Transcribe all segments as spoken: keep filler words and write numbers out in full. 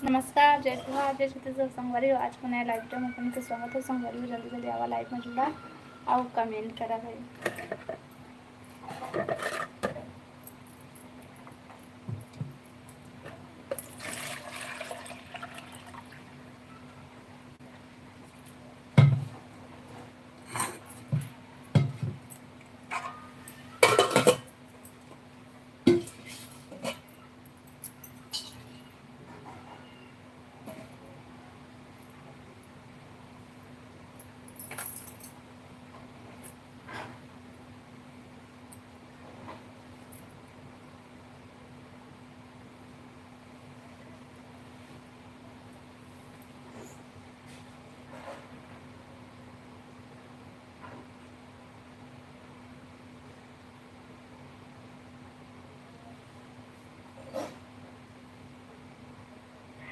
नमस्कार, जय जोहार, जय छत्तीसगढ़ संगवारी हो। आज के नया live video में अपन के स्वागत हे संगवारी हो। जल्दी जल्दी आवा live में जुड़ा अउ comment करा भाई।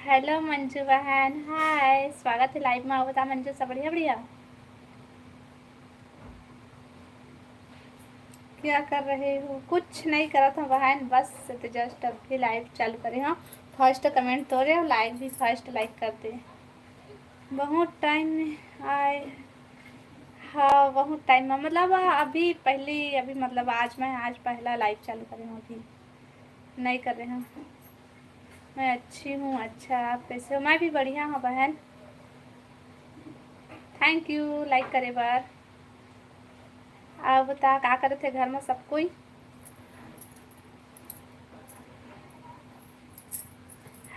Hello मंजू बहन, hi, स्वागत हे live में। अउ बता मंजू, सब बढ़िया? बढ़िया। क्या कर रहे हो? कुछ नहीं करत हूँ बहन, बस तो just अभी live चालू करे हूँ। First comment तोरे अउ like भी first like कर दे। बहुत time में आए, हाँ, बहुत time में, मतलब अभी पहली, अभी मतलब आज मैं, आज पहला live चालू करे हूँ, अभी नहीं कर रहे हूँ। मैं अच्छी हूँ, अच्छा, आप कैसे हो? मैं भी बढ़िया हूँ बहन, thank you like करे बर। अब बता, का करत हे घर में सब कोई?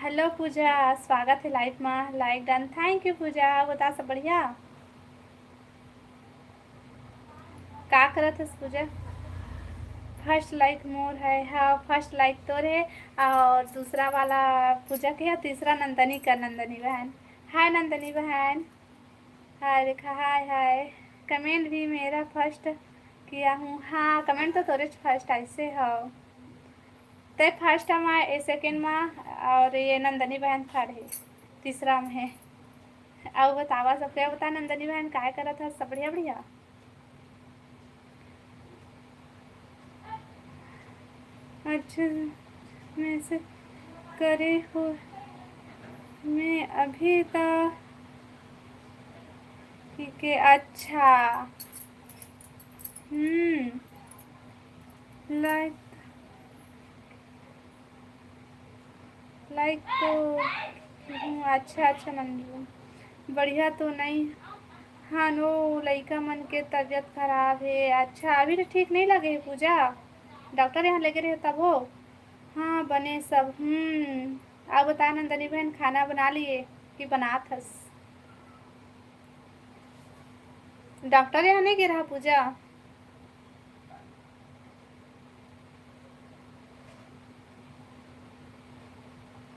Hello पूजा, स्वागत हे live में, like done, thank you पूजा। बता, सब बढ़िया? का करत हस पूजा? First like मोर है, हाँ, first like तोर है, अउ दूसरा वाला पूजा के है, तीसरा नंदनी का, नंदनी बहन। Hi नंदनी बहन, hi रेखा, hi hi। Comment भी मेरा first किया हूँ, हाँ, comment तो तोरे first ऐसे हो। ते first मा, ए second मा, अउ ये नंदनी बहन third है, तीसरा में है। अउ बतावा सबके, बता नंदनी बहन, काय करत हस? सब बढ़िया, बढ़िया। अच्छा, message करे हो, मैं अभी तो ठीक है। अच्छा, हम्म, like, like तो हूँ। अच्छा, अच्छा मंजू, बढ़िया तो नहीं हन, वो लइका मन के तबीयत खराब हे। अच्छा, अभी तो ठीक नहीं लगे हे पूजा, डॉक्टर यहाँ लेगे रहे तब हो। हाँ, बने सब। हम्म, अउ बता नंदनी बहन, खाना बना लिए कि बनात हस? डॉक्टर यहाँ नहीं गे रहा पूजा?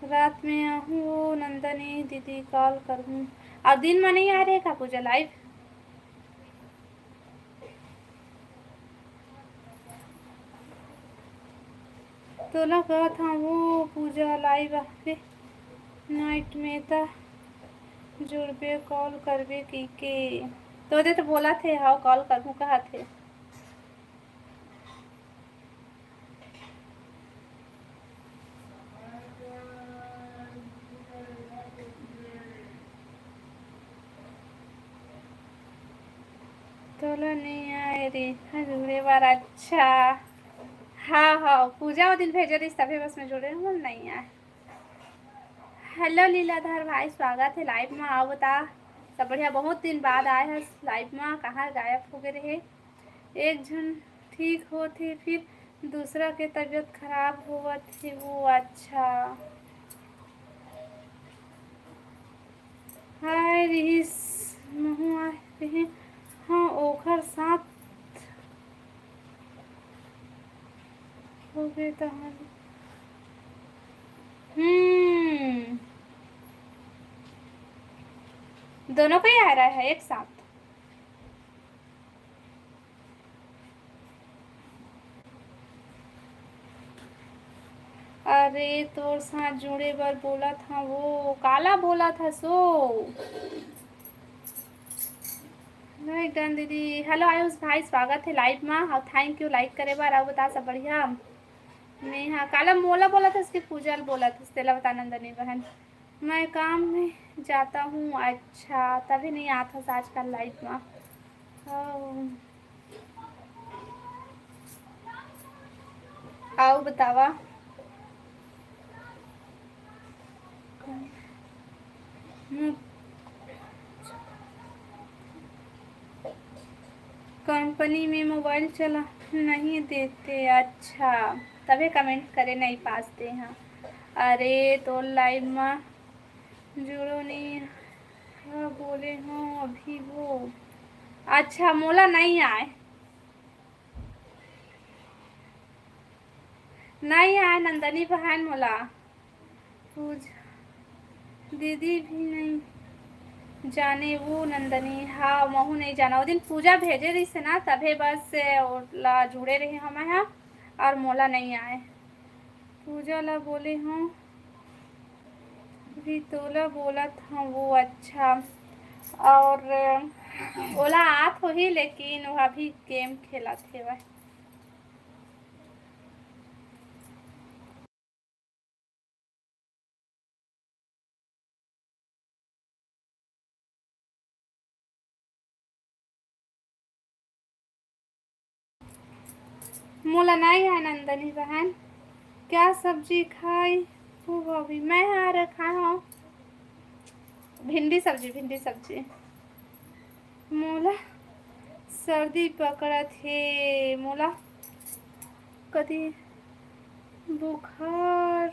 रात में आहूँ ओ नंदनी दीदी, call करहूँ। अउ दिन में नहीं आ रहे का पूजा live? तोला कहत हँव ओ पूजा, live आबे night में त जुड़बे, call करबे कहिके। तो दे तो बोलत हे, हव call करहूँ कहत हे। तोला नइ आय रेखा जुड़े बर, अच्छा। हाँ, हाँ, पूजा ओ दिन भेजे रहिस, तभे बस मैं जुड़े हूँ, नइ आय। Hello लीलाधर भाई, स्वागत हे live मा। अउ बता, सब बढ़िया? बहुत दिन बाद आय हस live मा, कहाँ गायब हो गे रहे? एक झन ठीक होथे, फिर दूसरा के तबीयत खराब होवत हे। वो अच्छा। हाय रिहिस, महूँ आय रिहिस, हाँ, ओखर साथ हो गए तहन। हम्म, दोनों को ही आ रहा है एक साथ। अरे, तोर साथ जुड़े बर बोलत हँव, वो काला बोलत हस ओ? Like done दीदी। Hello आयुष भाई, स्वागत हे live मा। अउ thank you like करे बर। अउ बता, सब बढ़िया? नेहा, काला मोला बोलत हस कि पूजा ल बोलत हस? तेला बता नंदनी बहन। मैं काम में जाता हूँ। अच्छा, तभी नहीं आत हस आजकल लाइव में। हाँ। अउ बतावा। हम्म। कंपनी में मोबाइल चला नहीं देते। अच्छा, तभे कमेंट करे नहीं पास ते हैं। अरे, तो लाइव में जुड़ो नहीं, हाँ, बोले हो अभी वो। अच्छा, मोला नहीं आए, नहीं आए नंदनी बहन मोला। पूजा दीदी भी नहीं जाने वो नंदनी, हाँ, महू नहीं जाना। वो दिन पूजा भेजे रहिस ना, तभे बस ओला जुड़े रहे हम यहाँ, और मोला नहीं आए। पूजा ला बोले हूँ, भी तोला बोलत हूँ वो। अच्छा, और ओला आत होही, लेकिन वो अभी गेम खेलत हेवय। मोला नहीं है नंदनी बहन, क्या सब्जी खाई हो भाभी? मैं हर खाए हूँ भिंडी सब्जी, भिंडी सब्जी। मोला सर्दी पकड़त हे, मोला कति बुखार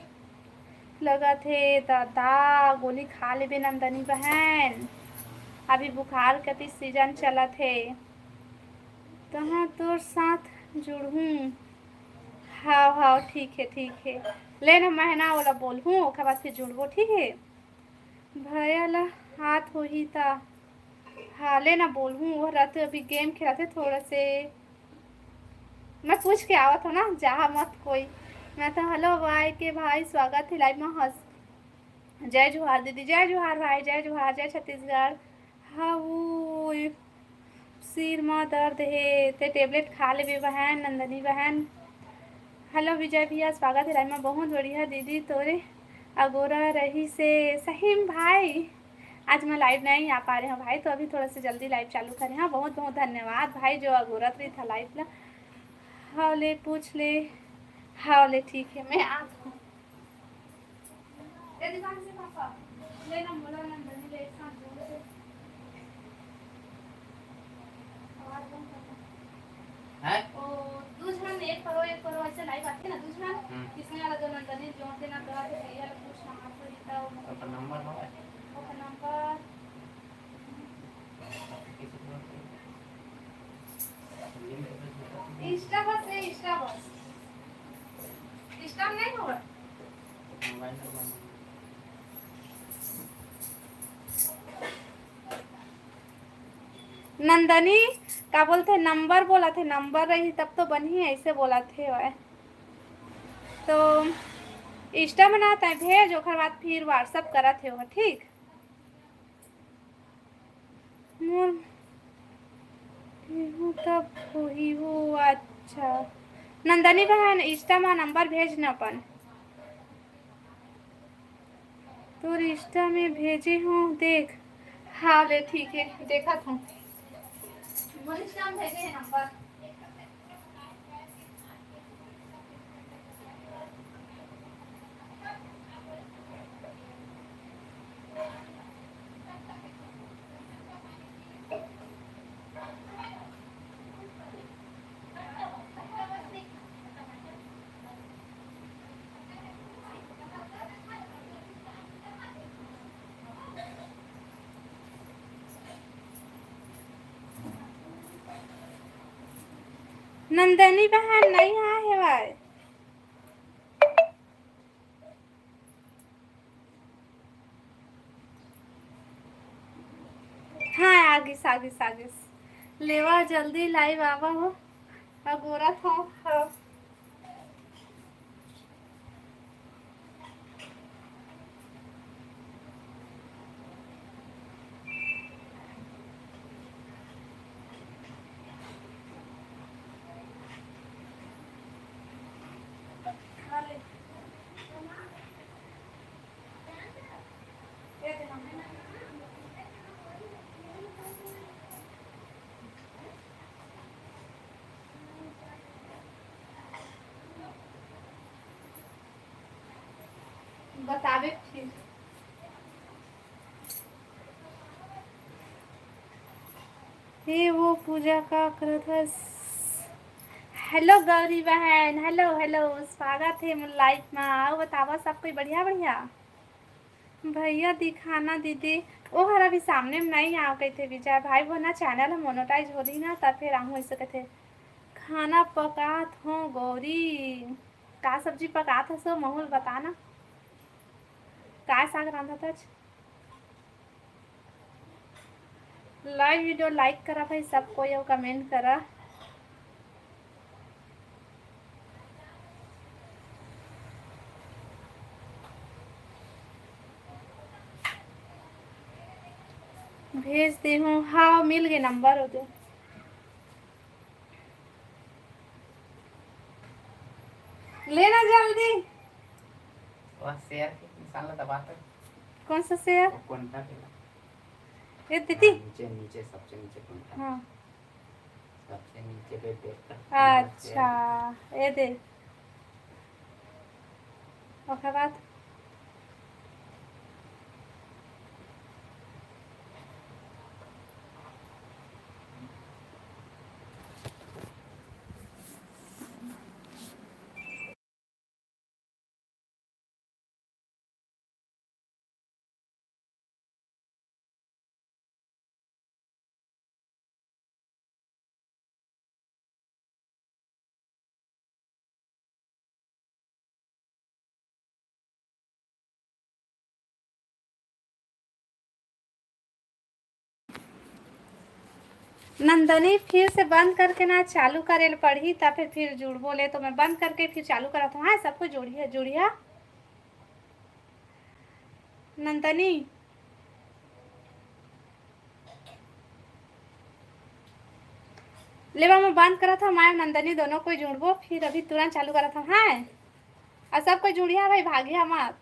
लगत हे। दादा, गोली खा लेबे नंदनी बहन, अभी बुखार कति सीजन चलत हे। तहाँ तोर साथ जुड़हूँ। हाव, हाव, ठीक हे, ठीक हे। ले ना, मैं ना ओला बोलहूँ, ओकर बाद फिर जुड़बो, ठीक हे? भैया ला हाथ होही ता। हाँ, ले ना बोलहूँ, वो रहते अभी गेम खेलत हे थोड़ा से। मैं पूछ के आवत हूँ ना, जहाँ मत कोई। मैं तो हेलो भाई के भाई, स्वागत है लाइव में। हंस, जय जोहार दीदी, जय जोहार भाई, जय जोहार, जय छत्तीसगढ़। हाँ, वो सिर म दर्द हे, ते टेबलेट खा लेबे बहन, नंदनी बहन। हेलो विजय भैया, स्वागत है लाइव में। बहुत बढ़िया दीदी, तोरे अगोरा रही से सही में भाई। आज मैं लाइव नहीं आ पा रहे हूँ भाई, तो अभी थोड़ा सा जल्दी लाइव चालू करे। हाँ, बहुत बहुत धन्यवाद भाई, जो अगोरत रही था लाइव ला। हाँ, ले पूछ ले। हाँ, ले ठीक है, मैं आ ए दीवान से पापा, ले ना मोला नंदनी ले एक साथ जोड़ से। आवाज बंद कर दे। हैं? ओ, दू झन एक करो, एक करो, ऐसे लाइव आथे ना, दू झन। हम्म। किसने वाला जो नंदनी जोड़ देना, तो आप भैया लोग पूछ ना, आप तो जीता हो। ओकर नंबर हो? ओकर नंबर। Insta बस है, Insta बस। Insta में नहीं होगा? नंदनी, का बोलथे, नंबर बोलथे, नंबर रही तब तो बनही, ऐसे बोलथे वह। तो Insta में ना तय भेज, ओकर बाद फिर WhatsApp करत हे वह, ठीक? मोर गेहूं तब होही वो। अच्छा, नंदनी बहन, Insta मा नंबर भेज न अपन। तोर Insta में भेजे हूँ, देख। हाँ ले, ठीक है, देखत हूँ। मोर Insta में भेजे है नंबर। नंदनी बहन नहीं आ हेवय। हाँ, आगिस, आगिस, आगिस। लेवा जल्दी live आवा हो। अगोरत हो, हाँ। बताबे फिर। हे वो पूजा, का करत हस? हेलो गौरी बहन, हेलो, हेलो, स्वागत हे मोर लाइव मा। अउ बतावा, सब कोई बढ़िया, बढ़िया? भैया दिखाना दीदी, ओहर अभी सामने में नहीं आव कहिथे विजय भाई, वो ना चैनल ह मोनेटाइज होली ना, तब फिर आहूँ ऐसे कहिथे। खाना पकात हो गौरी, का सब्जी पकात हस, महूँ ल बताना। काय साग रांधत हच? लाइव वीडियो लाइक करा भाई सब कोई, अउ कमेंट करा। भेज दे हूँ, हाँ, मिल गए नंबर हो दे। लेना जल्दी। वह शेयर के निशान ला दबा कर। कौन सा शेयर? वो कौन था पहला? ये दीदी? हाँ, नीचे, नीचे, सबसे नीचे कौन था? हाँ। सबसे नीचे पे देख कर। अच्छा, ये दे। ओकर बाद? नंदनी, फिर से बंद करके ना चालू करे ल पड़ही, तब फिर, फिर जुड़बो ले। तो मैं बंद करके फिर चालू करत हूँ। हाँ, सबको जुड़िया, जुड़िया। नंदनी, लेवा मैं बंद करत हूँ, मैं नंदनी दोनों कोई जुड़बो, फिर अभी तुरंत चालू करत हूँ। हाँ, अउ सब कोई जुड़िया भाई, भागिया मत।